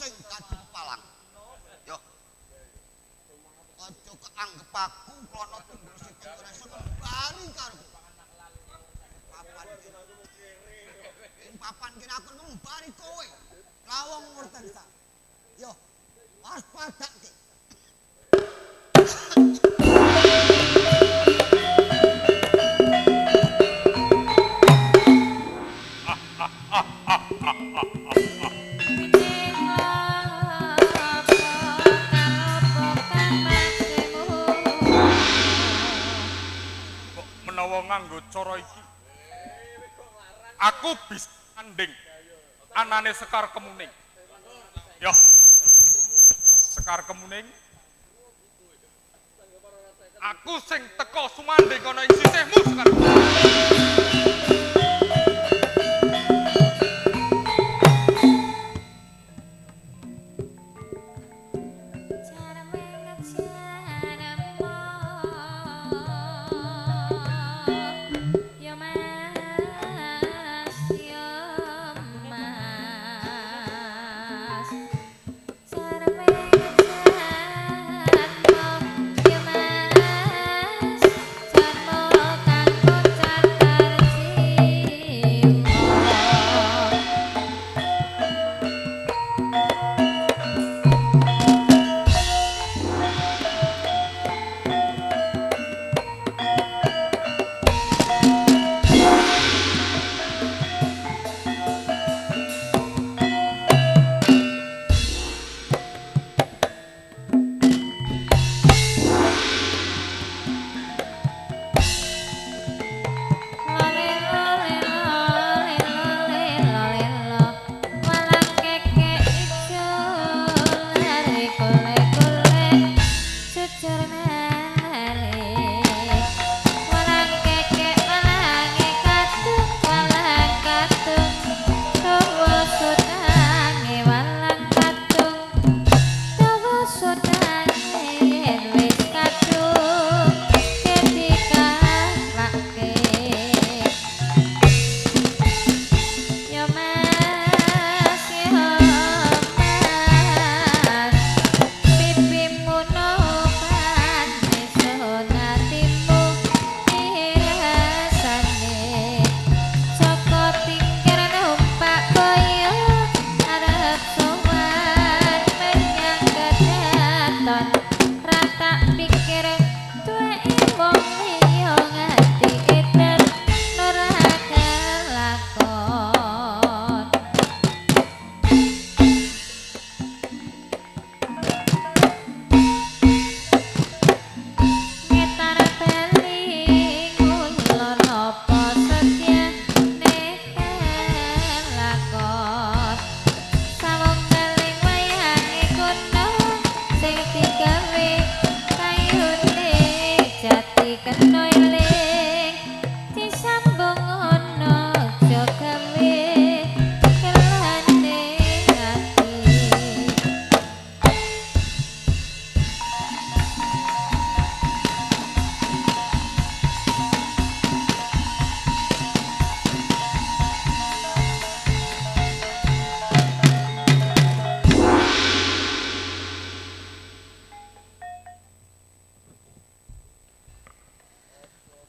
sing dadi pepalang. Yo. Aja keanggep aku klono tunggul sita ora iso ngembali karo. Papan kene. Ing papan kene aku ngembali kowe. Lawang Murtansa. Yo. Waspadake. Kok menawa nganggo cara iki aku bisa tanding anane Sekar Kemuning. Yo. Sekar Kemuning. Aku sing teko sumandhing ana ing sisihmu Sekar.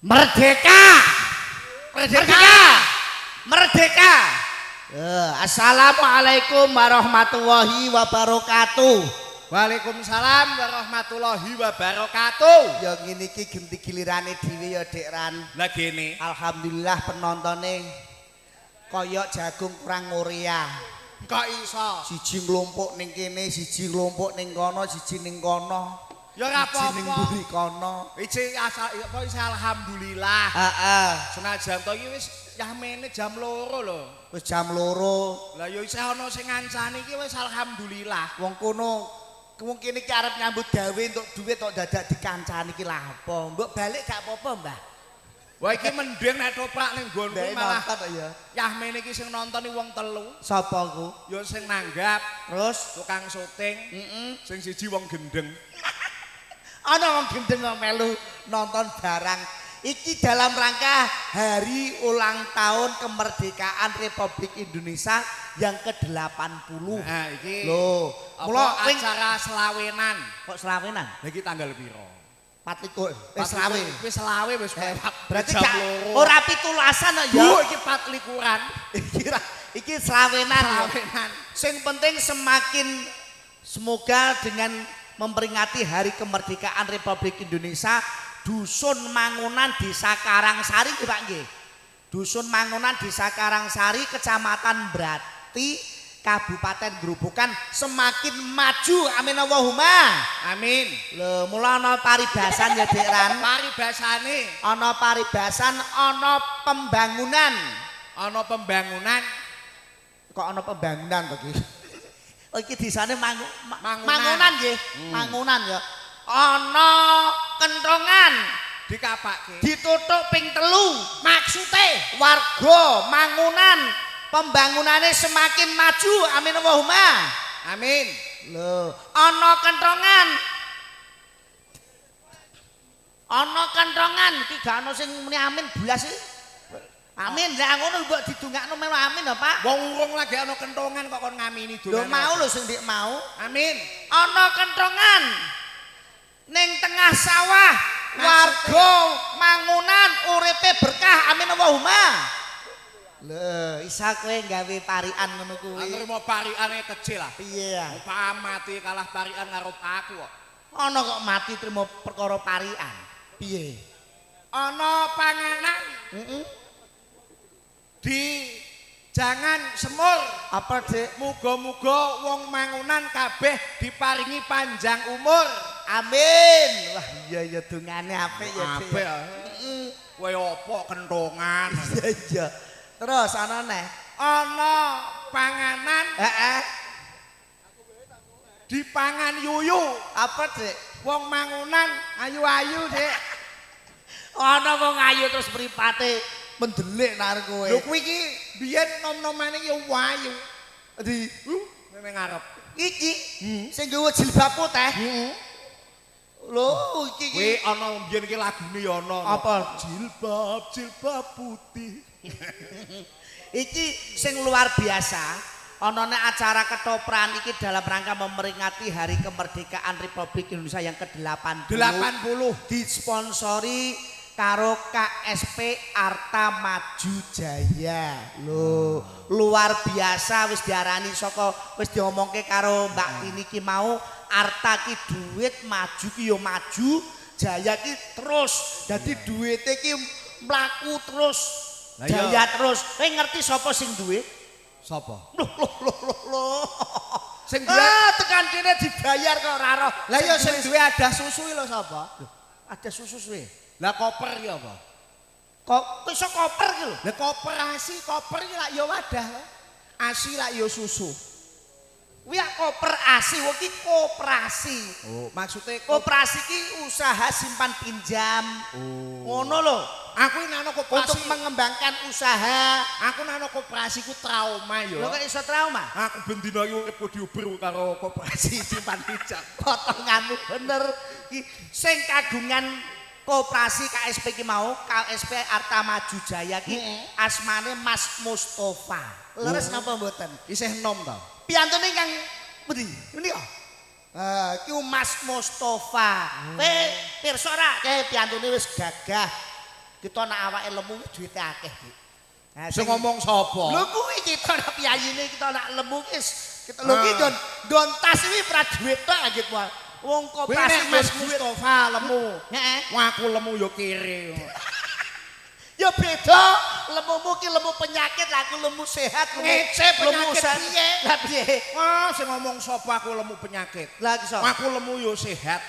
Merdeka! Merdeka! Merdeka! Assalamualaikum warahmatullahi wabarakatuh. Waalaikumsalam warahmatullahi wabarakatuh. Ya ngene iki genti gilirane dhewe ya Dik Ran. Lah gene. Alhamdulillah penontone koyok jagung kurang Korea. Kok iso? Siji nglumpuk ning kene, siji nglumpuk ning kono, siji ning kono. Ya ora apa-apa. Siji ning mburi kono. Iki asal apa isih alhamdulillah. Heeh. Senajan to iki wis yahmene jam 2 lho. Wis jam 2. Lah ya isih ana sing ngancani iki wis alhamdulillah. Wong kono wong kene iki arep nyambut gawe entuk dhuwit kok dadak dikancani iki lha apa? Mbok balik gak apa-apa, Mbah. Wah iki mending nek toprak ning nggonku malah ya. Yahmene iki sing nonton iki wong telu. Sapa ku? Ya sing nanggap, terus tukang syuting, sing siji wong gendeng. Ana wong gendeng kok melu nonton barang. Iki dalam rangka hari ulang tahun kemerdekaan Republik Indonesia yang ke-80. Nah, iki. Lho, mula acara selawenan. Kok selawenan? Lah iki tanggal piro? 24. Wis selawe. Wis selawe wis berarti gak ora pitulasan kok ya. Bu iki 24-an. Iki selawenan. Selawenan. Sing penting semakin semoga dengan memperingati Hari Kemerdekaan Republik Indonesia, Dusun Mangunan Desa Karangsari nggih Pak nggih. Dusun Mangunan Desa Karangsari, Kecamatan Brati, Kabupaten Grobogan semakin maju. Amin Allahumma. Amin. Lho, mula ana paribasan ya Dik Ran. Paribasane ana paribasan, ana pembangunan. Ana pembangunan. Kok ana pembangunan to iki? Oh iki desane Mangunan nggih. Mangunan ya. Ana kentongan dikapake, ditutuk ping 3. Maksude warga Mangunan pembangunane semakin maju. Amin Allahumma. Amin. Lho, ana kentongan. Ana kentongan iki gak ana sing muni amin blas iki. Amin, lah ngono mbok didongakno melu amin lho, Pak. Wong urung lagi ana kentongan kok kon ngamini dongane. Lho mau lho sing ndik mau. Amin. Ana kentongan ning tengah sawah, warga Mangunan uripe berkah. Amin Allahumma. Lho, isa kowe gawe parikan ngono kuwi. Nrimo parikane kecil lah. Piye ya? Pak mati kalah parikan karo aku kok. Ana kok mati trimo perkara parikan. Piye? Ana panganan. Heeh. Di jangan semur. Apa, Dik? Muga-muga wong Mangunan kabeh diparingi panjang umur. Amin. Wah, iya ya dongane apik ya, Dik. Apik. Heeh. Kowe opo kentongan? Iya, iya. Terus ana neh? Ana panganan. Heeh. Dipangan yuyu. Apa, Dik? Wong Mangunan ayu-ayu, Dik. Ana wong ayu terus mripate mendelik nang kowe. Lho kuwi iki biyen nom-nomane ya ayu. Di ngene ngarep. Iki sing nggawa jilbab putih. Heeh. Lho iki kuwi ana biyen iki lagune ya ana. Apa? Jilbab jilbab putih. Iki sing luar biasa. Anane acara ketopran iki dalam rangka memperingati Hari Kemerdekaan Republik Indonesia yang ke-80. 80 disponsori karo KSP Arta Maju Jaya. Lho, luar biasa wis diarani saka wis diomongke karo Mbak Tini ki mau, Arta ki duit, maju ki yo maju, Jaya ki terus. Dadi duwite ki mlaku terus. Jaya terus. Kowe ngerti sapa sing duwe? Sapa? Loh loh loh loh loh. Sing duwe tekan kene dibayar kok ora roh. Lah iya sing duwe ada susu lho sapa? Ada susu suwe. Lah koper ki apa? Kok iso koper ki lho? Lah koperasi, koper ki lak ya wadah lho. Asi lak ya susu. Kuwi koper asi, wong ki koperasi. Oh, maksudnya koperasi ki usaha simpan pinjam. Oh. Ngono lho. Aku ini nano koperasi untuk mengembangkan usaha. Aku nano koperasi ku trauma ya. Lho kok iso trauma? Aku bendina iki uripku diuber karo koperasi simpan pinjam. Potonganmu bener. Ki sing kagungan koperasi KSP ki mau, KSP Arta Maju Jaya ki asmane Mas Mustofa. Leres napa mboten? Isih enom ta? Piyantune kang pundi? Pundi kok? Ha, iki Mas Mustofa. Kowe pirsa ora? Kae piyantune wis gagah. Kita nek awake lemu duwite akeh, Dik. Nah, sing ngomong sapa? Lho kuwi kita nek piyayine kita nek lemu wis kita lho ki don tas iki pra duit tok anggit. Wong koperasi Mas Mustofa lemu. Heeh. Wong aku lemu ya kere. Ya beda, lemumu ki lemu penyakit, lah aku lemu sehat. Ngece penyakit piye? Lah piye? Wah, sing ngomong sapa aku lemu penyakit. Lah iki sapa? Aku lemu ya sehat.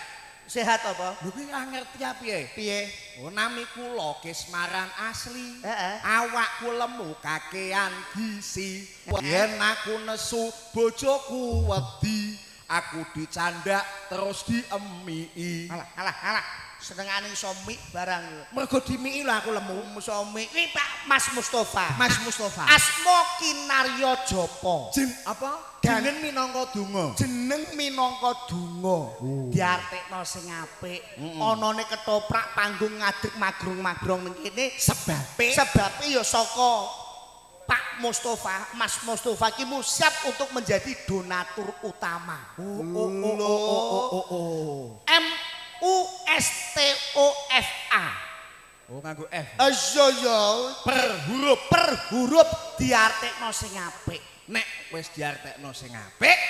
Sehat apa? Lho kuwi ora ngerti apa piye? Piye? Oh, nami kula Kismaran asli. Heeh. Awakku lemu kakean gizi. Yen aku nesu bojoku wedi. Aku dicandak terus diemii. Alah, alah, alah. Senengane iso mik barang. Mergo dimiki lho aku lemu. Iso mik. Kuwi Pak Mas Mustofa. Mas Mustofa. Asma Kinarya Japa. Jen apa? Jeneng minangka donga. Jeneng minangka donga. Diartekno sing apik. Anane ketoprak panggung ngadeg magrong-magrong ning kene Sebabe sebabe ya saka Pak Mustofa, Mas Mustofa ki mu siap untuk menjadi donatur utama. Oh oh oh oh oh oh. M U S T O F A. Oh nganggo F. Iya ya, Per huruf. Per huruf diartekno sing apik. Nek wis diartekno sing apik,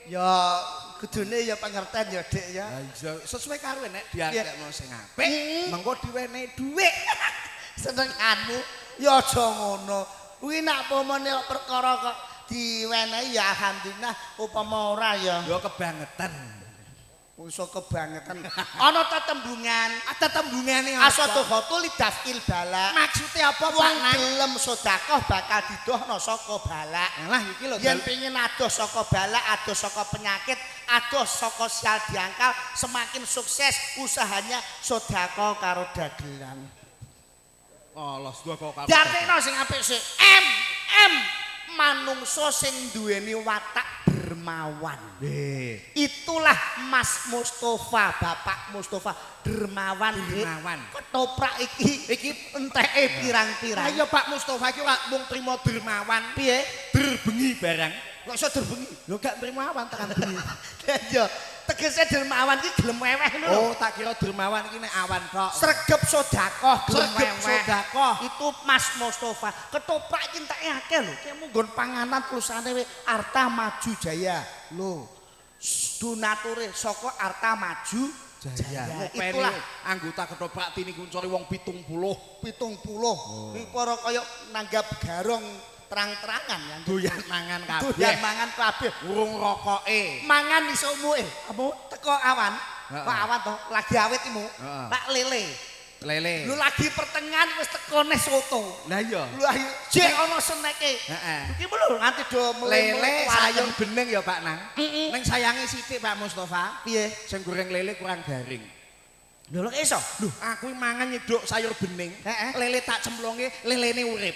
ya kudune ya pengertian ya, Dik ya. Lah iya sesuai karo nek diartekno sing apik, mengko diwenehi dhuwit. Senenganmu ya aja ngono. Kuwi nak pomone perkara kok diwenehi ya alhamdulillah, upama ora ya Ya kebangetan. Iso kebangetan. Ana tetembungan, tetembungane apa? Asadaqatu lidafil balak. Maksude apa, Pak? Wong gelem sedekah bakal didohno saka balak. Lah iki lho yen pengin adoh saka balak, adoh saka penyakit, adoh saka sial diangkal, semakin sukses usahanya sedekah karo dagelan. Allah sedekah karo. Diartekno sing apik sik. M M manungsa sing duweni watak dermawan. Itulah Mas Mustofa, Bapak Mustofa, dermawan. Dermawan. Ketoprak iki Iki enteke pirang-pirang. Ayo Pak Mustofa iki ora mung trimo dermawan. Piye? Derbengi barang. Kok iso derbengi? Lho gak trimo awan tekan bengi. Lah iya, tegese dermawan iki gelem weweh ngono lho. Oh, tak kira dermawan iki nek awan tok. Sregep sedekah, gelem Sregep weweh. sedekah. Itu Mas Mustofa. Ketoprak iki enteke akeh lho. Ki munggon panganan tulisane Arta Maju Jaya. Lho, donature saka Arta Maju Jaya. Itulah Itulah anggota ketoprak Tini Kuncori wong 70. 70. Kuwi para kaya nanggap garong terang-terangan ya. Doyan mangan kabeh. Doyan mangan kabeh. Urung rokoke. Mangan isomu apa teko awan. Pak awan to, lagi awit imu. Pak lele. Lele. Lu lagi pertengahan wis teko neh soto. Lah iya. Lu ayo jek ana seneke. Heeh. Iki lho nganti do Lele sayur bening ya Pak Nang. Ning sayange sithik Pak Mustofa. Piye? Sing goreng lele kurang garing. Lho lho iso. Lho, aku mangan nyeduk sayur bening. Lele tak cemplunge, lelene urip.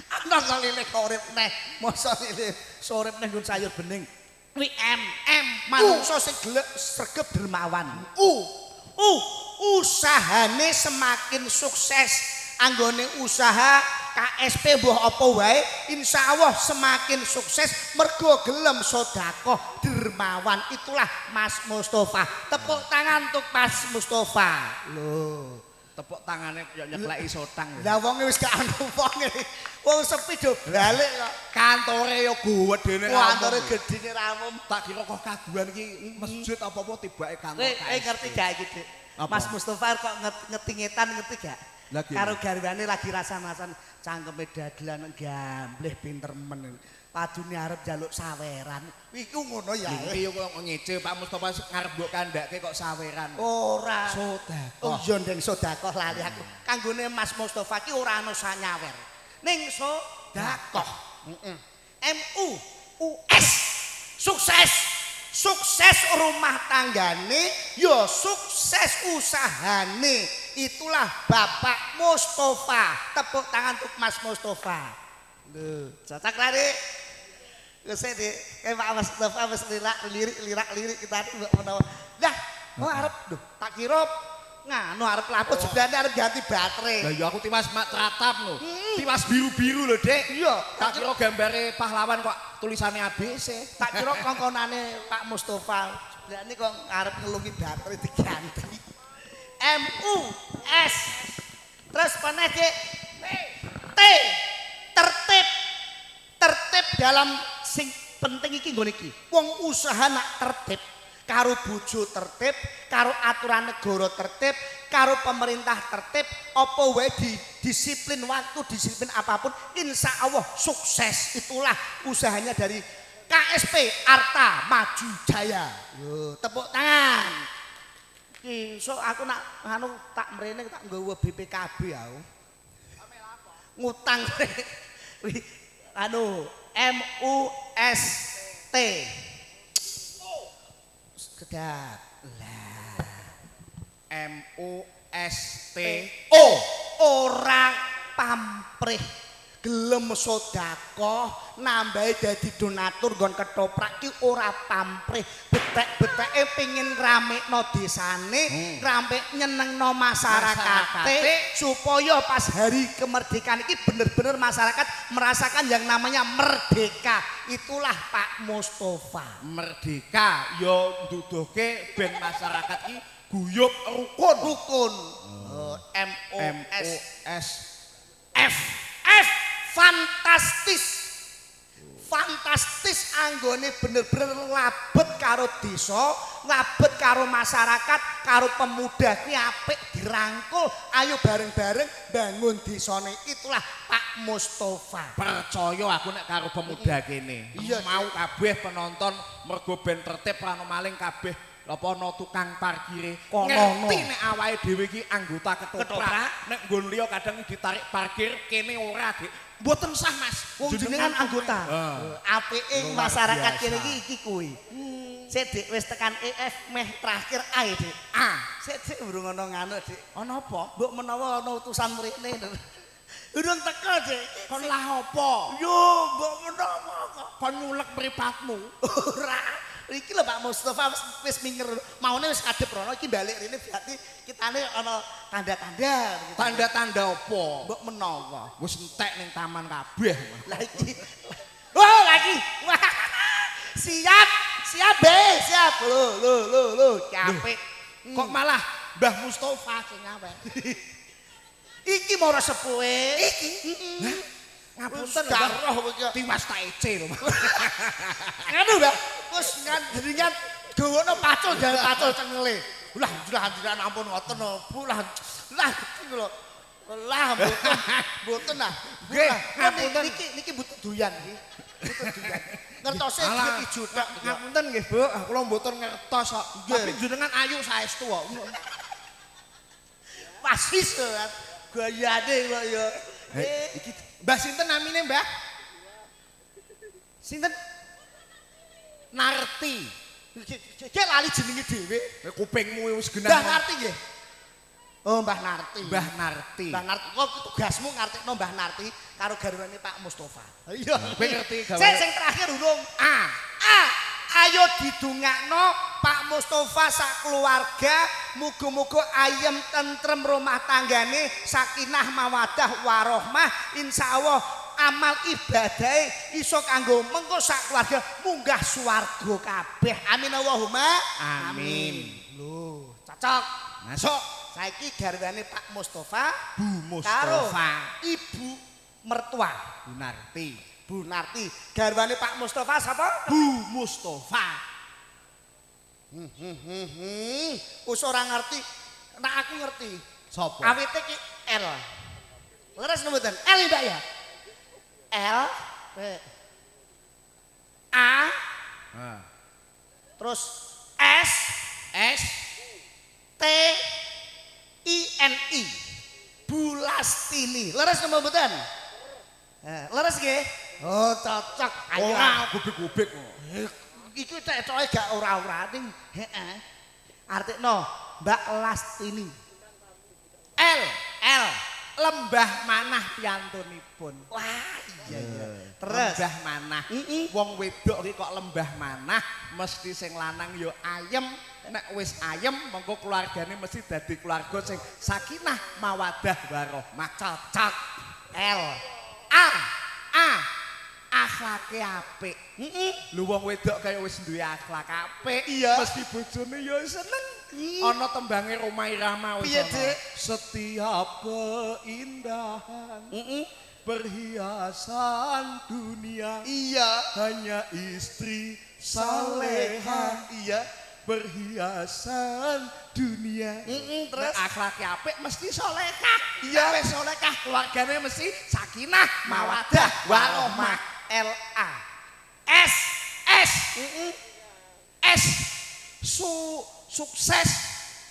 Ana kok lele kok urip neh. Mosok lele urip neh nggon sayur bening. Kuwi M M manungsa sing gelek sregep dermawan. U U usahane semakin sukses. Anggone usaha KSP mbuh apa wae, insyaallah semakin sukses mergo gelem sedekah dermawan. Itulah Mas Mustofa. Tepuk tangan untuk Mas Mustofa. Lho, tepuk tangane yo nyekleki sotang. Lah wonge wis gak ana wonge. Wong sepi do balik kok. Kantore yo gedene. Kantore gedene ra umum. Tak kira kok kaguan iki masjid apa-apa tibake kantor. Kowe ngerti gak iki, Dik? Mas Mustofa kok ngetingetan ngerti gak? Karo garwane lagi rasan-rasan cangkeme dagelan gambleh pinter men. Padune arep njaluk saweran. Iku ngono ya. Iki yo kok ngece Pak Mustofa ngarep mbok kandhake kok saweran. Ora. Sedekah. Oh iya ndeng sedekah lali aku. Kanggone Mas Mustofa ki ora ana sanyawer. Ning sedekah. Heeh. M U U S. Sukses. Sukses rumah tanggane ya sukses usahane. Itulah Bapak Mustofa. Tepuk tangan untuk Mas Mustofa. Lho, cocok ra, Dik? Wis Dik, kayak Pak Mustofa wis lirik-lirik kita mbok menawa. Lah, oh arep lho, tak kira nganu arep laput sebenarnya arep ganti baterai. Lah ya aku tiwas mak tratap lho. Tiwas biru-biru lho, Dik. Iya, tak kira gambare pahlawan kok tulisane ABC. Tak kira kongkonane Pak Mustofa. Sebenarnya kok arep ngelungi baterai diganti. M U S. Terus paneh, Dik. T. Tertib. Tertib dalam sing penting iki nggone iki. Wong usaha nak tertib, karo bojo tertib, karo aturan negara tertib, karo pemerintah tertib, apa wae di disiplin waktu, disiplin apapun, insya Allah sukses. Itulah usahanya dari KSP Arta Maju Jaya. Yo, tepuk tangan. Iki sok aku nak anu tak mrene tak nggawa BPKB aku. Ngutang anu M U S T. Sekedap. Lah. M O S T O. Ora pamprih, gelem sedekah, nambahi dadi donatur nggon ketoprak ki ora pamprih. Betek-beteke pengin ngramekno desane, ngramek nyenengno masyarakate supaya pas hari kemerdekaan iki bener-bener masyarakat merasakan yang namanya merdeka. Itulah Pak Mustofa. Merdeka ya nduduhke ben masyarakat ki guyub rukun. Rukun. M O M S O S F. F fantastis. Fantastis anggone bener-bener labet karo desa, labet karo masyarakat, karo pemuda kuwi apik dirangkul, ayo bareng-bareng bangun desane. Itulah Pak Mustofa. Percaya aku nek karo pemuda kene. Iya, mau kabeh penonton mergo ben tertib ra ono maling kabeh. Apa ana tukang parkire ngerti nek awake dhewe iki anggota ketoprak. Nek nggon liya kadang ditarik parkir kene ora, Dik. Mboten sah, Mas. Wong jenengan anggota. Apike masyarakat kene iki iki kuwi. Sik Dik wis tekan EF meh terakhir A, Dik. A. Sik Dik urung ana nganu, Dik. Ana apa? Mbok menawa ana utusan mrene. Urung teko, Dik. Kon lah apa? Yo, mbok menawa kok. Kon nyulek mripatmu. Ora. Iki lho Pak Mustofa wis minger. Maune wis kadhep rono iki balik rene berarti kitane ana tanda-tanda. Tanda-tanda apa? Mbok menawa. Wis entek ning taman kabeh. Lah iki. Oh, lagi. Wah. Siap, siap be, siap. Lho, lho, lho, lho, capek. Kok malah Mbah Mustofa sing awet. Iki moro sepuhe. Iki. Heeh. Ngapunten Wis roh kowe iki. Tiwas tak ece lho. Nganu, Mbak. Wis jenengan gawono pacul jalan pacul cengele. Lah, jenengan ampun ngoten Bu lah. Lah iki lho. Lah mboten mboten ah. Nggih, ngapunten. Niki niki mboten doyan iki. Mboten doyan. Ngertose Alah, iki ijo tok. Ngapunten nggih, Bu. Kula mboten ngertos kok. Nggih. Tapi jenengan ayu saestu kok. Pasis lho. Gayane kok ya. Iki Mbah sinten namine, Mbah? Sinten? Narti. Iki lali jenenge dhewe. Kupingmu wis genah. Mbah Narti nggih. Oh, Mbah Narti. Mbah Narti. Mbah Narti kok tugasmu ngartikno Mbah Narti karo garwane Pak Mustofa. Iya. Kowe ngerti gawane. Sing sing terakhir urung A. A. Ayo didongakno Pak Mustofa sak keluarga, muga-muga ayem tentrem rumah tanggane, sakinah mawadah warohmah, insyaallah amal ibadahe iso kanggo mengko sak keluarga munggah swarga kabeh. Amin Allahumma. Amin. Lho, cocok. Masuk. Saiki garwane Pak Mustofa, Bu karo Mustofa. ibu mertua Bu Narti. Bu Narti. Garwane Pak Mustofa sapa? Bu Mustofa. Wis ora ngerti. Nek aku ngerti. Sapa? Awite ki L. Leres mboten? L Mbak ya? L P A terus S S T I N I. Bulastini. Leres napa mboten? Leres nggih? Oh, cocok. Ayo. Ora gubik-gubik. Iki cecoke gak ora-ora ning heeh. Artikno Mbak Lastini. L L. Lembah manah piantunipun. Wah, iya iya. Terus lembah manah. Wong wedok iki kok lembah manah, mesti sing lanang ya ayem. Nek wis ayem mengko keluargane mesti dadi keluarga sing sakinah mawadah warohmah. Cocok. L. A. A. Akhlake apik. Heeh. Lho wong wedok kaya wis duwe akhlak apik, Iya. mesti bojone ya seneng. Ana tembange Rhoma Irama wis Piye, ana. Dik? Setiap keindahan perhiasan dunia Iya. hanya istri saleha. Iya. Perhiasan dunia. Terus Nek akhlake apik mesti solehah. Iya. Wis solehah keluargane mesti sakinah, mawadah, warohmah. L A S S S sukses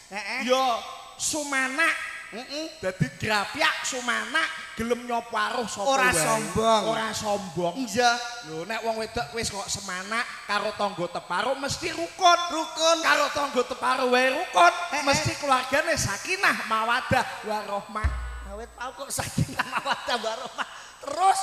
Heeh. ya sumanak. Heeh. Dadi grapyak sumanak gelem nyopo aruh sapa Ora wae. sombong. Ora sombong. Iya. Lho nek wong wedok wis kok semanak karo tangga teparo mesti rukun. Rukun. Karo tangga teparo wae rukun, Eh, eh. mesti keluargane sakinah, mawadah, warahmah. Awet tau kok sakinah mawaddah warahmah. Terus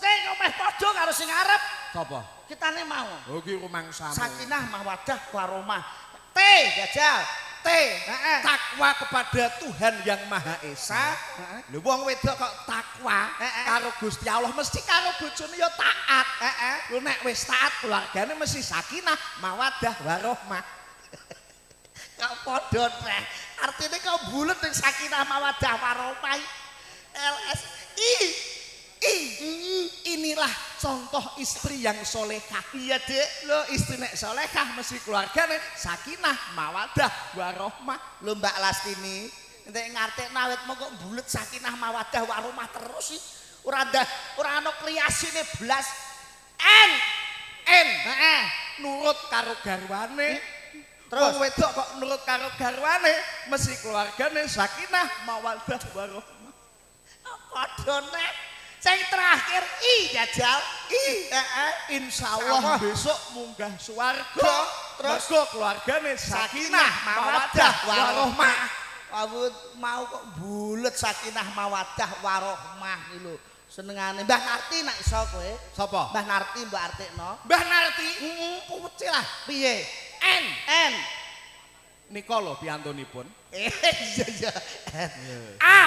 sing omeh padha karo sing arep. Sapa? Kitane mau. Oh iki rumangsamu. Sakinah mawaddah warahmah. T jajal. T. Heeh. Takwa kepada Tuhan Yang Maha Esa. Heeh. Lho wong wedok kok takwa Heeh. karo Gusti Allah mesti karo bojone ya taat. Heeh. Lho nek wis taat keluargane mesti sakinah, mawaddah, warahmah. Kok padha treh. Artine kok bulet ning sakinah mawaddah warahmah. L S I I. Inilah contoh istri yang solehah. Iya, Dik. Lho istri nek solehah mesti keluargane sakinah, mawaddah, warahmah. Lho Mbak Lastini, nek ngartekno awetmu kok bulet sakinah mawaddah warahmah terus sih. Ora ndah, ora ana kreasine blas. N N. Heeh. Nurut karo garwane. Terus? Wong wedok kok nurut karo garwane mesti keluargane sakinah, mawaddah, warahmah. Padha nek. Sing terakhir I jajal. I. Heeh. Insyaallah besok munggah swarga. Terus? Mergo keluargane sakinah, mawaddah, warahmah. Awut mau kok bulet sakinah mawaddah warahmah iki lho. Senengane Mbah Narti nek iso kowe. Sapa? Mbah Narti mbok artekno. Mbah Narti, kuwece lah. Piye? N. N. Nika lho piyantunipun. Iya iya. N. A.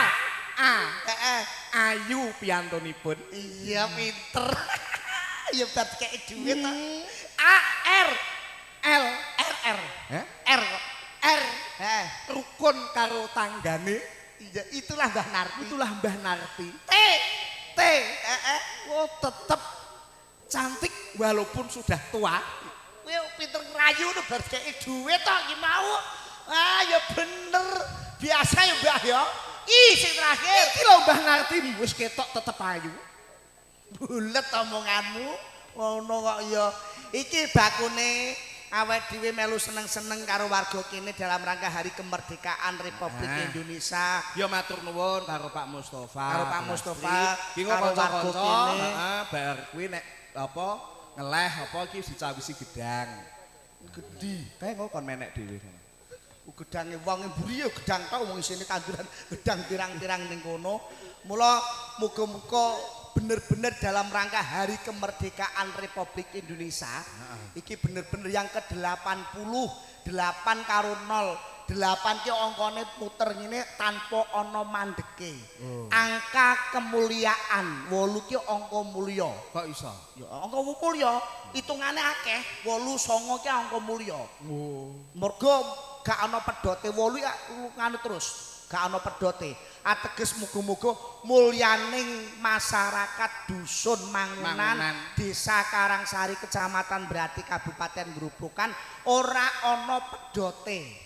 A. Heeh. Ayu piyantunipun. Iya pinter. Ya bar dikeki dhuwit to. A R L. R R. Heh? R kok. R. Heeh. Rukun karo tanggane. Iya, itulah Mbah Narti. Itulah Mbah Narti. T. T. Heeh. Oh, tetep cantik walaupun sudah tua. Kowe pinter ngrayu lho bar dikeki dhuwit to iki mau. Ah ya bener. Biasa ya Mbah ya. I sing terakhir. Iki lho Mbah Narti wis ketok tetep ayu. Bulet omonganmu. Ngono kok ya. Iki bakune awake dhewe melu seneng-seneng karo warga kene dalam rangka Hari Kemerdekaan Republik Indonesia. Ya matur nuwun karo Pak Mustofa. Karo Pak Mustofa, Ki karo warga kanca-kanca, kene. heeh, bar kuwi nek apa ngeleh apa iki dicawisi gedang. Gedhi. Kae kok kon menek dhewe. Gedange wong mburi ya gedang tok wong isine tanduran gedang pirang-pirang ning kono. Mula muga-muga bener-bener dalam rangka Hari Kemerdekaan Republik Indonesia iki bener-bener yang ke-88 karo 0. 8 ki angkane muter ngene tanpa ana mandeke. Angka kemuliaan 8 ki angka mulya. Kok iso? Ya angka mulya, hitungane akeh. 8 9 ki angka mulya. Oh. Mergo gak ana pedote 8 ya nganu terus, gak ana pedote. Ateges muga-muga mulyaning masyarakat dusun Mangunan, Mangunan. Desa Karangsari, Kecamatan Brati, Kabupaten Grobogan ora ana pedote.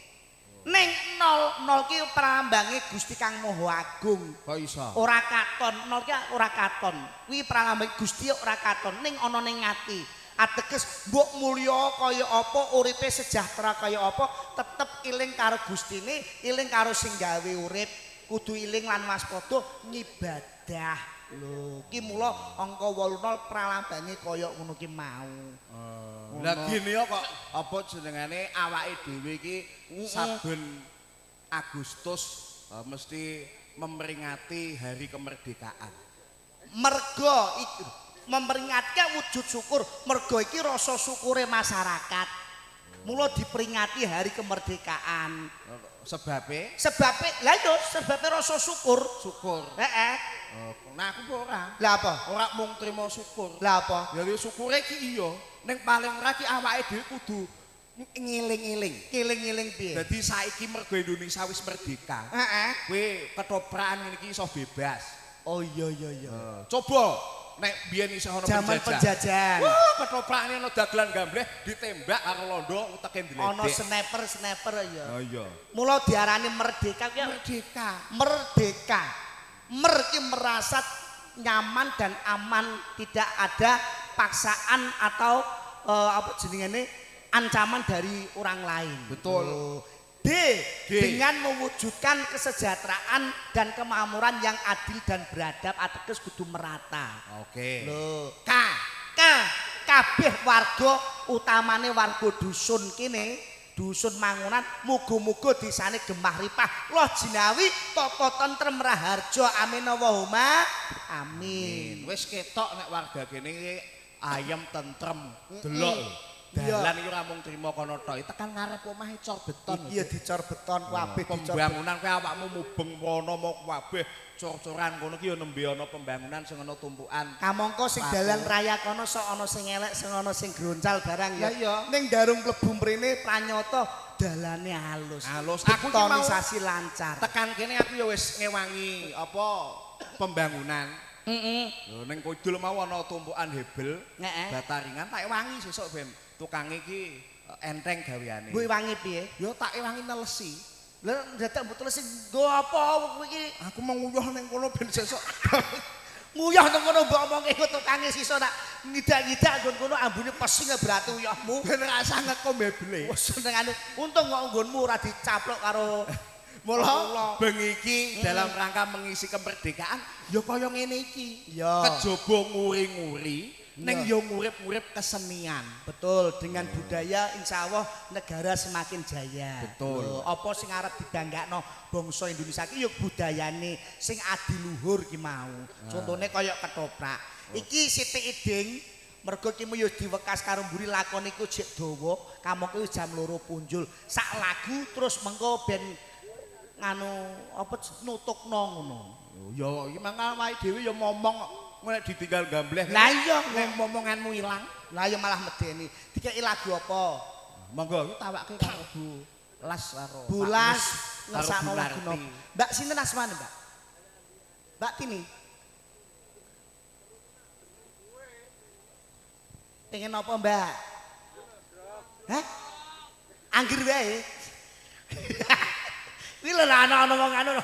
Ning 0, 0 ki prambange Gusti Kang Maha Agung. Kok iso? Ora katon, 0 ki ora katon. Kuwi pralambange Gusti ora katon ning ana ning ati. Ateges mbok mulya kaya apa, uripe sejahtera kaya apa, tetep iling karo Gustine, iling karo sing gawe urip, kudu iling lan waspada ngibadah. Lho, ki mula angka 80 pralambange kaya ngono ki mau. Lah gini ya kok apa jenengane awake dhewe iki saben Agustus mesti memperingati hari kemerdekaan. Mergo iki memperingati wujud syukur, mergo iki rasa syukure masyarakat. Mula diperingati hari kemerdekaan. Sebabe Sebabe lah yo sebabe rasa syukur. syukur. Heeh. Nah aku kok ora. Lah apa? Ora mung trimo syukur. Lah apa? Ya ya syukure ki iya, ning paling ora ki awake dhewe kudu ngeling-eling. Ngeling-eling piye? Dadi saiki mergo Indonesia wis merdeka. Heeh. Kowe ketoprakan ngene iki iso bebas. Oh iya iya iya. Coba nek biyen isih ana Zaman penjajahan. Wah, ketoprane ana dagelan gambleh ditembak karo londo uteke ndledek. Ana sniper-sniper ya. Oh iya. Mula diarani merdeka kuwi Merdeka. merdeka. Mer ki merasa nyaman dan aman, tidak ada paksaan atau apa jenengane ancaman dari orang lain. Betul. Oh. D. Dengan mewujudkan kesejahteraan dan kemakmuran yang adil dan beradab, ateges kudu merata. Oke. Lho, K. K. Kabeh warga utamane warga dusun kene, dusun Mangunan, muga-muga desane gemah ripah loh jinawi tata tentrem raharja, amin Allahumma amin. Wis ketok nek warga kene iki ayem tentrem, delok. Dalan iki ora mung trimo kono tok, tekan ngarep omahe cor beton. Iki ya dicor beton kabeh, dicor. Pembangunan kuwi awakmu mubeng rono mau kabeh cor-coran kono ki ya nembe ana pembangunan sing ana tumpukan. Kamangka sing dalan raya kono sok ana sing elek, sing ana sing groncal barang ya. Iya. Ning darung mlebu mrene pranyata dalane halus. Halus. Aku iki mau betonisasi lancar. Tekan kene aku ya wis ngewangi apa pembangunan. Heeh. Lho ning kidul mau ana tumpukan hebel, bataringan tak ewangi sesuk ben tukang iki enteng gaweane. Mbok ewangi piye? Ya tak ewangi nelesi. Lha dadak mbok telesi nggo apa kowe iki? Aku mau nguyuh ning kono ben sesuk. Nguyuh nang kono mbok omongke kok tukange sisa nak ngidak-ngidak nggon kono ambune pesing berarti uyahmu. Ben rasah ngekom hebele. Wes senengane untung kok nggonmu ora dicaplok karo Mula bengi iki dalam rangka mengisi kemerdekaan ya kaya ngene iki. Kejaba nguri-nguri ning ya ngurip-ngurip kesenian. Betul, dengan budaya insya Allah negara semakin jaya. Betul. Lho, apa sing arep dibanggakno bangsa Indonesia iki ya budayane sing adiluhur ki mau. Contone kaya ketoprak. Iki sithik iding mergo ki mu ya diwekas karo mburi lakon iku jek dawa, kamangka wis jam 2 punjul. Sak lagu terus mengko ben nganu apa nutukno ngono. Ya iki mangkal awake dhewe ya momong nek ditinggal gambleh. Lah iya nek momonganmu ilang. Lah ya malah medeni. Dikeki lagu apa? Monggo iki tawake karo Bu Las karo Bu Las ngersakno Bu lagu Narti. napa? Mbak sinten asmane, Mbak? Mbak Tini. Pengen apa, Mbak? Hah? Angger wae. Kuwi lho ana wong anu.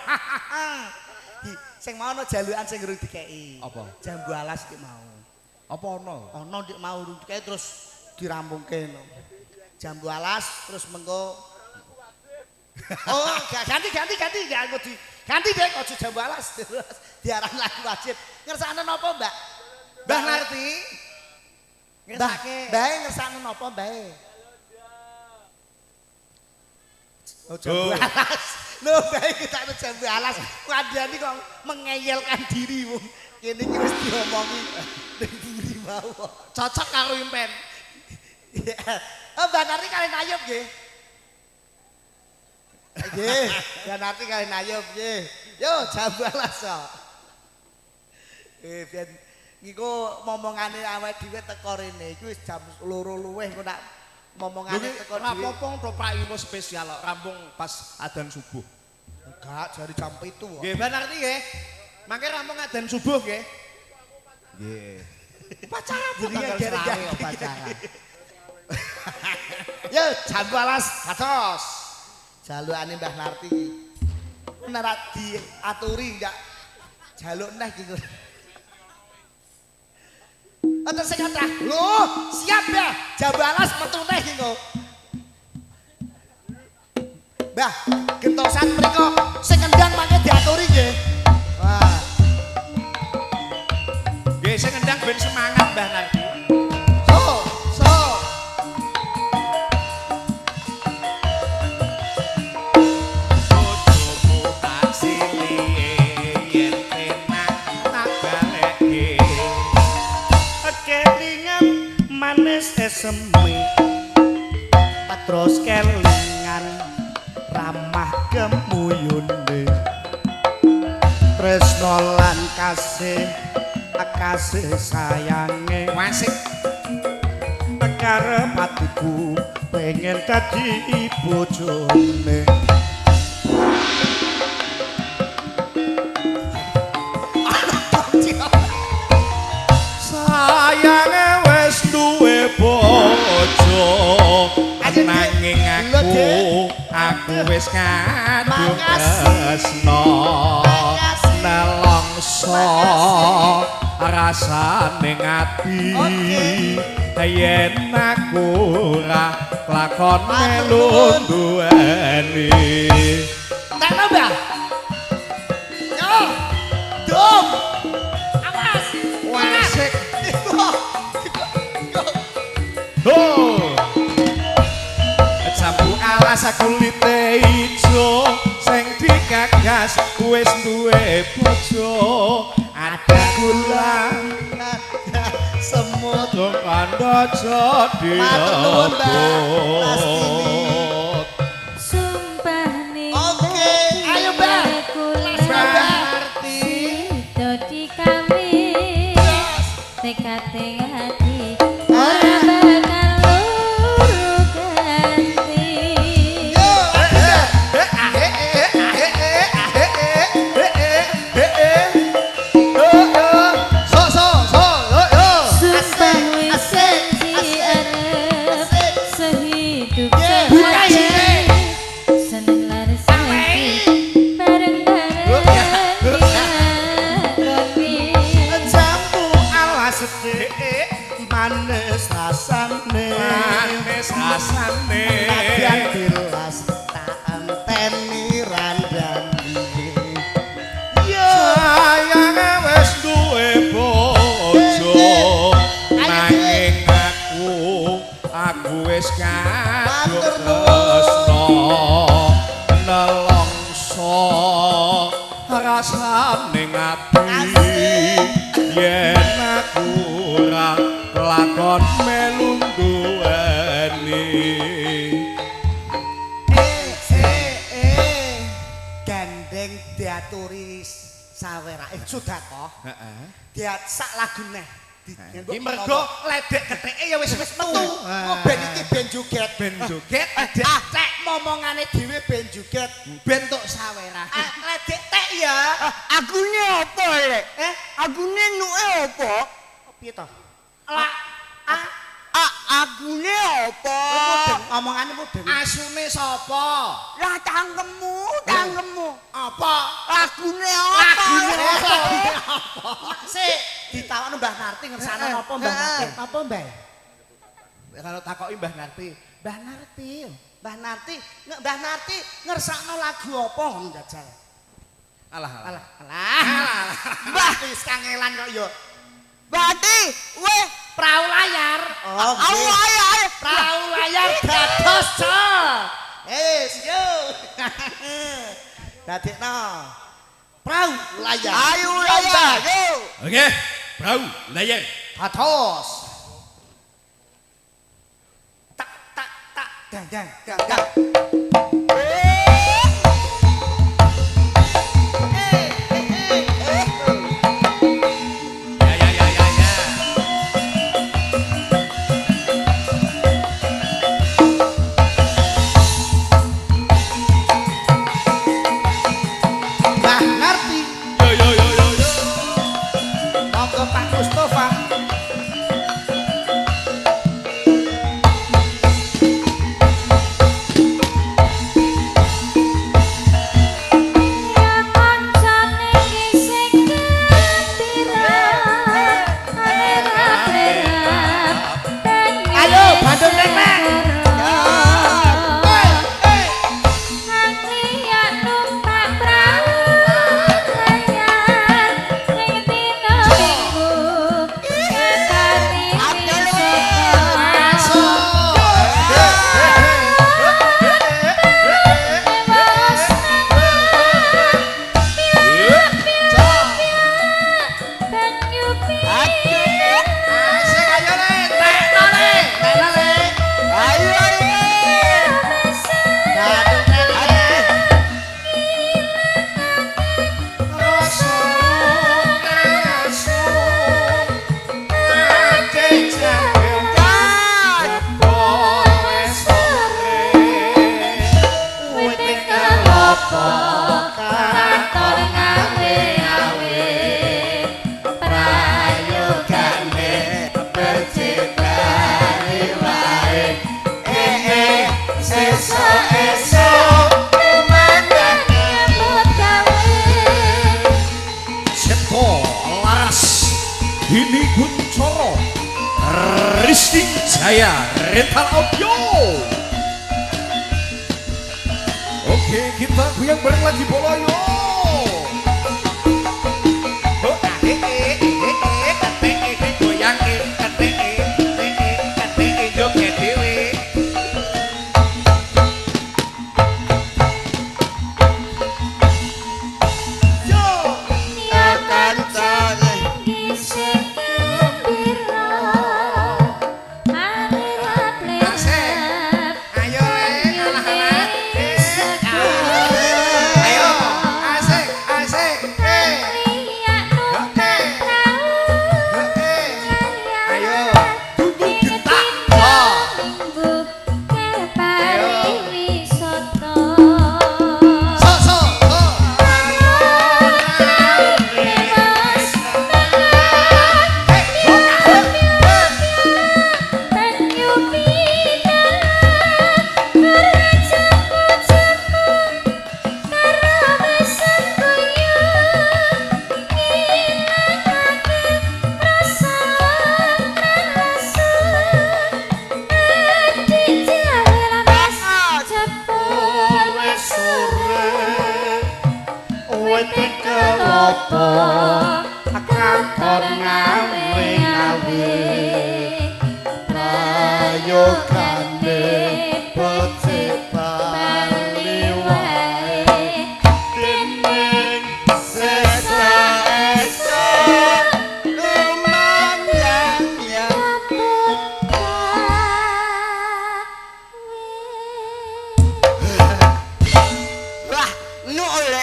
Sing mau ana jalukan sing urung dikeki. Apa? Jambu alas iki mau. Apa ana? Ana ndik mau urung dikeki terus dirampungke no. Jambu alas terus mengko. Oh, ganti ganti ganti gak aku di ganti dek aja jambu alas terus diarah lagu wajib. Ngersakno napa, Mbak? Mbah Narti. Ngersake. Mbah ngersakno napa, Mbah? Oh, jambu alas. Lho, bae kita jambu alas. Kandhane kok mengeyelkan diri wong. Kene iki wis diomongi ning mburi mau. Cocok karo impen. Oh, Mbak Narti kali nayub nggih. Nggih, Mbak Narti kali nayub nggih. Yo jambu alas kok. Ben ngiko momongane awake dhewe teko rene iki wis jam 2 luwih engko nak momongane teko Ora dhewe. apa-apa ketoprak iki spesial kok rampung pas adzan subuh. Enggak, jari jam 7 kok. Nggih, Mbak Narti nggih. Mangke rampung adzan subuh nggih. Nggih. Upacara apa Jenenge tanggal gara-gara. 20 upacara. Yo jambu alas kados. Jalukane Mbah Narti iki. Nek ra diaturi enggak jaluk neh iki. Wonten sing kathah. Lho, siap ya. Jambu alas metu neh iki kok. Mbah, gentosan mriko sing kendang mangke diaturi nggih. Wah. Nggih, sing kendang ben semangat Mbah Narti. So, so. Bojomu tak silihe yen penak tak balekke. Kelingan manis eseme terus kelingan ramah gemuyune tresno lan kasih kasih sayange Wasik karep atiku pengen dadi bojone. Sayange wis duwe bojo nanging aku wis kadung tresno nelongso rasane ati yen aku ora kelakon melu duweni. Tekno, Mbah. Yo. Dum. Awas. Wasik. Ho. Jambu alas kulite ijo sing digagas wis duwe bojo. Ada gula ada semut kandha jadi. Matur nuwun, Mbak Lastini. Sumpah ning Oke, ayo Mbak. Berarti dadi kami tekate hati ora bakal luru ganti. Yo, So so so yo yo. Sumpah wis Asik, janji asik, arep asik. sehidup Yeah. sehati seneng lan sedih bareng-bareng dilakoni. Jambu alas dhek manis rasane. Manis rasane. Nadyan dilas tak enteni randane. Yo. Sayange wis duwe bojo. Nanging aku wis kadung Matur nuwun. tresno nelongso rasane ati yen aku ora kelakon melu duweni. Gandeng diaturi sawerake sedekah. Heeh. Diat sak lagu neh. Iki mergo ledek ketheke ya wis wis metu. Engko ben iki ben joget. Ben joget Ledek tek momongane dhewe ben joget. Ben tok sawerah. Ledek tek ya. Agune apa lek? Eh, Agune nuke apa? piye to? La a Agune apa? mudeng omongane mudeng. Asune sapa? Lah cangkemmu, cangkemmu. Apa? Lagune apa? Lagune apa? Sik ditawakno Mbah Narti ngersakno napa Mbah Narti? Apa Mbah? Kalau takoki Mbah Narti, Mbah Narti, Mbah Narti, Mbah Narti ngersakno lagu apa ngono jajal. Alah alah. Alah, alah. Mbah wis kangelan kok ya. Berarti weh Prau layar. Oh, ayo ayo ayo. Prau layar dados, Cok. Wis, yo. Dadekno. Prau layar. Ayo layar. Yo. Oke, prau layar. Dados. Tak tak tak dang dang dang dang. Ya ya ya ya ya. Mbah Narti, Yo yo yo yo yo. monggo Pak Mustofa. Ya kancane iki sing ketira lerap-lerap banyu Ayo, Bandung Nek-Nek. Angkriak numpak prau layar ning dina Minggu ngatari wisata. Asik ayo le, tekno le, tekno le. Ayo ayo. Bandung Nek-Nek. Rasa kasung ate jangkep kowe sore. Wite kelopo kantor ngawe-awe prayogane Percintane wae sesuk esuk tumandang nyambut gawe. Cipto Laras Dini Kuncoro Rizky Jaya Rental Audio. Goyang bareng lagi bolo yo.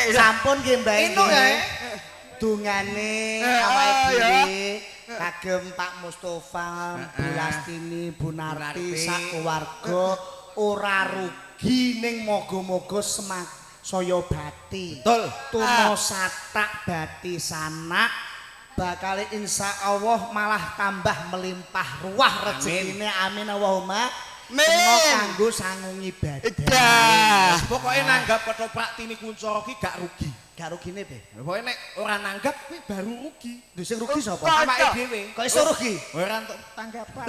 Sampun nggih Mbah. Inuk ya. Dungane awake dhewe kagem Pak Mustofa, Bu Lastini, Bu Narti sak keluarga ora rugi ning moga-moga semak saya bati. Betul. Tuna satak bati sanak bakal insya Allah malah tambah melimpah ruah rezekine. Amin Allahumma. Amin. Kanggo sangu ibadah. Pokoke nanggap ketoprak Tini Kuncara ki gak rugi. Gak rugine pe. Pokoke nek ora nanggap kuwi baru rugi. Lho sing rugi sapa? Awake dhewe. Kok iso rugi? Ora entuk tanggapan.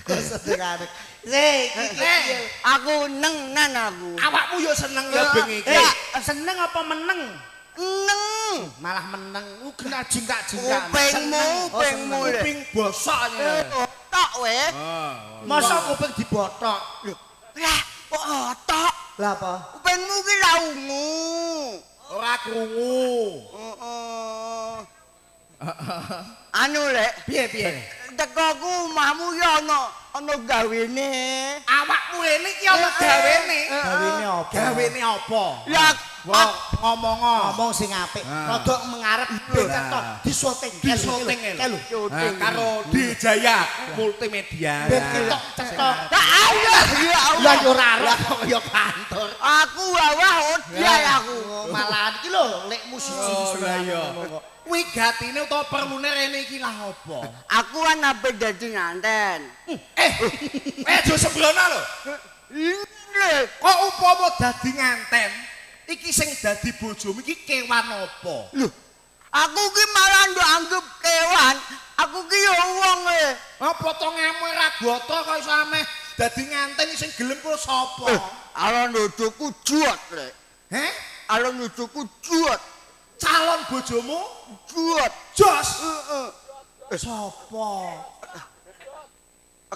Kok sedengane. Sik, iki aku neng nan aku. Awakmu yo seneng ya bengi iki. Seneng apa meneng? Neng. Malah meneng. Kena jingkak-jingkak. Kupingmu, kupingmu. Kuping bosok. Tok we. Masa kuping dibotok? Lho, lah kok otok? Lah apa? Kupingmu ki ra ungu. Ora krungu. Heeh. Anu lek, Piye-piye? Teko ku omahmu ya ana gawene. Awakmu rene iki ana gawene. Gawene apa? Gawene apa? Lah ngomong ngomong sing apik. Rada mengarep ben ketok disoting. Disoting lho. Karo Dijaya Multimedia. Ben ketok cetok. Lah ayo ya Allah. Lah yo ora arep kok ya kantor. Aku wawah odial aku. Malahan iki lho lekmu siji. Lah iya. Wigatine utawa perlune rene iki lah apa? Aku kan ape dadi nganten. Aja sembrono lho. Kok upama dadi nganten, iki sing dadi bojomu iki kewan apa? Lho, aku ki malah ndok anggap kewan. Aku ki yo wong e. Apa to ngamu ra gota kok iso ameh dadi nganten sing gelem ku sapa? Alon bojoku juot, Lek. Heh? Alon bojoku juot. Calon bojomu juot. Jos. Heeh. Sapa?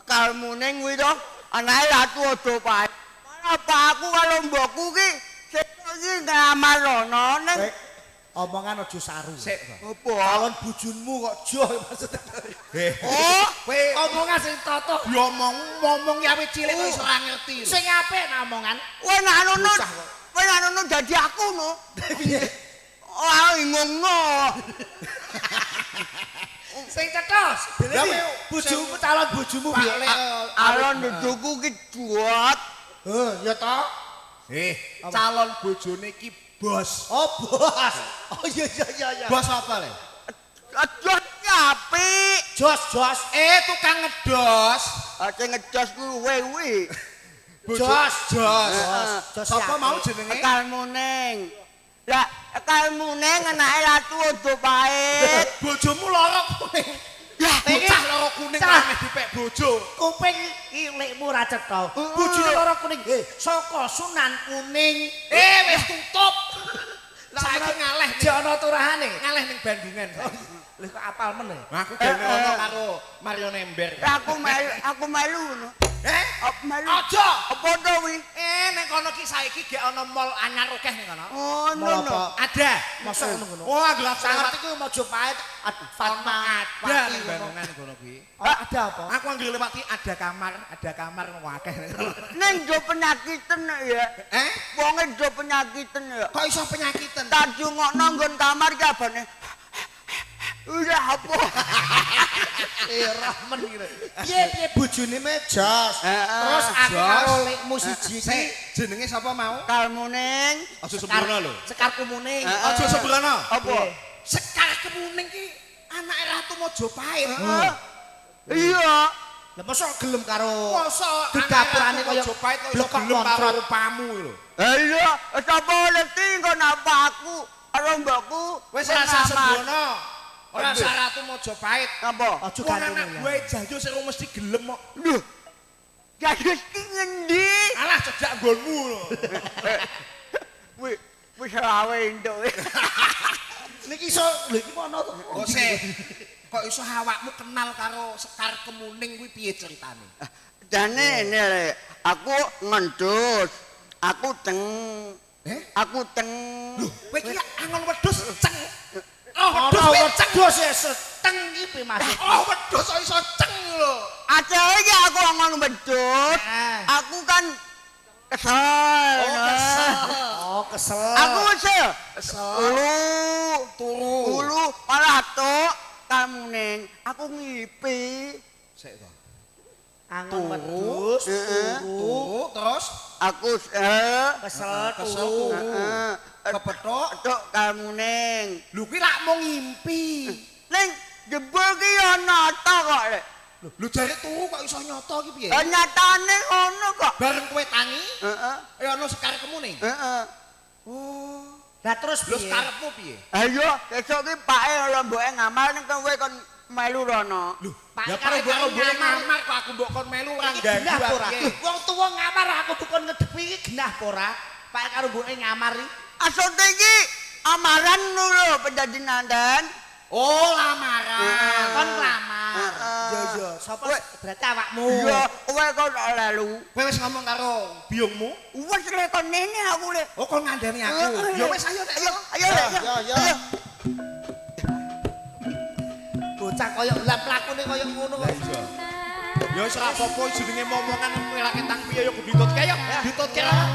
Kalmu ning kuwi to, anake ratu aja pae. Apa aku karo mbokku ki iki nglamar rono ning omongan aja saru. Sik. Apa? Calon bojomu kok joh maksudnya. Oh, kowe omongan sing toto. Diomong ngomong ya awit cilik kok iso ora ngerti. Sing apik nak omongan. Kowe nak ngono. Kowe nak ngono dadi aku no. Piye? Ora ngomongno. Sing cetos. Bojomu calon bojomu piye? Calon bojoku ki juot. Heh, ya toh. Calon bojone iki bos. Oh, bos. Oh iya iya iya iya. Bos apa le? Jos apik. Jos, jos. Tukang ngedos. Sing ngedos kuwi kuwi. Jos, jos. Jos. Sapa mau jenenge? Kalmu ning. Lah, kalmu ning anake ratu aja pahit. Bojomu lara kowe. Bocah loro kuning ora dipek bojo. Kuping iki lekmu ra cetha. Bojone loro kuning. Saka Sunan Kuning. Wis tutup. Saiki ngaleh jek ana turahane. Ngaleh ning Bandungan. Lha kok apal men e? Aku dene ono karo Mario Nember. Aku melu ngono. Aku melu. Aja. Apa to kuwi? Ning kono ki saiki gek ana mall anyar akeh ning kono. Oh, ngono. Ada. Mosok ngono. Oh, anggere aku Ngerti kuwi Mojopahit Fatma ada ning Bandungan kono kuwi. Ada apa? Aku anggere lewati ada kamar ngono akeh. Ning do penyakiten ya. Wonge do penyakiten ya. Kok iso penyakiten? Tak jungokno nggon kamar ki abane. Udah apa? Rahmen gitu. Piye bojone jos. Terus aku karo lekmu siji iki jenenge sapa mau? Sekar Muning. Aja sembrono lho. Sekar Kemuning. Aja sembrono. Apa? Sekar Kemuning ki anake Ratu Mojopahit. Iya. Lah mosok gelem karo mosok dapurane kaya Mojopahit kok iso gelem karo rupamu lho. Lah iya, sapa ngerti engko napa aku karo mbokku wis rasa sembrono. Ora usah Ratu Mojopahit. Napa? Aja wong anak gue Jayo sing mesti gelem kok. Lho. Jayo ki ngendi? Alah cedak nggonmu lho. Wis wis rawe entuk. Niki iso lho iki ono to. Kok sik kok iso awakmu kenal karo Sekar Kemuning kuwi piye ceritane? Jane ngene aku ngendus. Aku teng. Aku teng. Lho, kowe iki angon wedhus ceng. Oh, wedhus seteng iki piye maksud? Oh, wedhus kok iso ceng lho. Ajae iki aku angon wedhus. Aku kan kesel. Oh, kesel. Oh, kesel. Aku kesel. Kesel. Ulu turu. Ulu malah tok kamuning. Aku ngipi. Sik to. Angon wedhus turu terus aku kesel turu. Kepethuk tok kamuning. Lho kuwi lak mung ngimpi. Ning jebul ki ya nyata kok lek. Lho jare turu kok iso nyata ki piye? Lah nyatane ngono kok. Bareng kowe tangi, heeh. Ana Sekar Kemuning. Heeh. Oh. Lah terus lho piye? Sekarepmu piye? Ha iya, sesuk ki pake lomboke ngamal ning kowe kon melu rono. Lho, Pak ya karo mboke ngamar kok aku mbok kon melu ora ganggu ora. Wong tuwa ngamar aku dukun ngedepi iki genah apa ora? Pak karo mboke ngamar iki. Asode iki amaran lho penjajinandan. Oh, lamaran. Kon lamar. Iya iya, sapa berarti awakmu? Iya, kowe kok lelu. Kowe wis ngomong karo biyungmu? Wis lek kon nene aku lek. Oh, kon ngandani aku. Ya wis ayo nek. Ayo, ayo ayo. Ayo. Bocah koyo lah mlakune koyo ngono kok. Ya wis ora apa-apa jenenge momongan kowe ra ketang piye ya kudu ditutke ya. Ditutke lah.